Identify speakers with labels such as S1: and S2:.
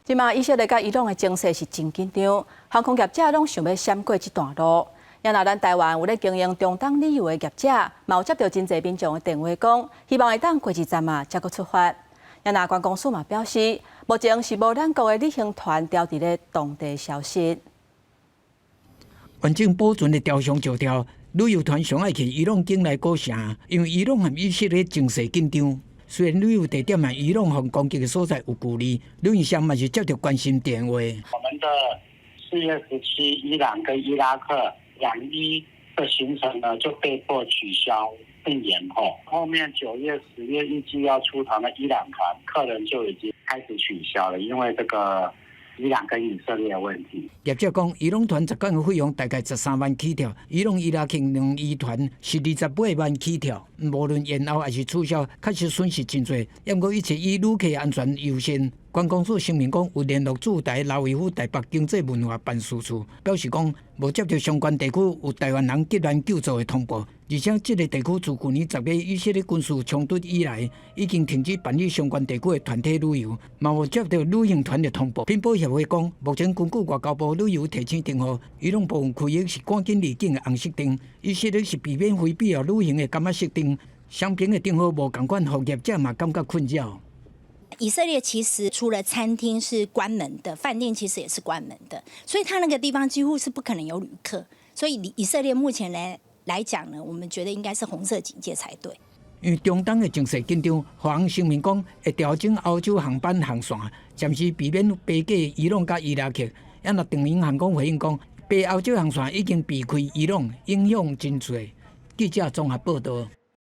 S1: 這馬以色列佮伊朗的情勢是真緊張，航空業者攏想欲閃過這段路。也若咱台灣有咧經營中東旅遊的業者，嘛有接著真濟民眾的電話講，希望會當過一站啊，才閣出發。也若觀光署嘛表示，目前是無咱國的旅行團調佇咧當地消失。
S2: 完整保存的雕像石雕，旅遊團上愛去伊朗境內古城，因為伊朗和以色列情勢緊張。雖然旅遊地點和伊朗予攻擊的所在有距離，旅行社嘛是接著關心電話。
S3: 我們的4月17，伊朗跟伊拉克兩伊的行程呢就被迫取消並延後。後面9月、10月預計要出團的伊朗團，客人就已經開始取消了，因為這個伊朗跟以色列的問題。
S2: 業者講，伊朗團十工的費用大概13萬起跳，伊朗伊拉克兩伊團是28萬起跳。無論延後還是取消，確實損失真濟。毋過一切以旅客安全優先。觀光署聲明講，有聯絡駐台拉維夫台北經濟文化辦事處，表示講無接著相關地區有台灣人急難救助的通報，而且這个地區自舊年10月以色列軍事衝突以來，已經停止辦理相關地區的團體旅遊，嘛無接著旅行團的通報。品保協會講，目前根據外交部旅遊提醒燈號，伊朗部分區域是趕緊離境的紅色燈，以色列是避免非必要旅行的柑仔色燈，雙邊的燈號無仝款，予業者嘛感覺困擾。
S4: 以色列其實除了餐廳是關門的，飯店其實也是關門的，所以他那個地方幾乎是不可能有旅客。所以以色列目前來講呢，我們覺得應該是紅色警戒才對。
S2: 因為中東的情勢緊張，華航聲明講會調整歐洲航班航線，暫時避免飛過伊朗佮伊拉克。啊，若長榮航空回應講，飛歐洲航線已經避開伊朗，影響真濟。記者綜合報道。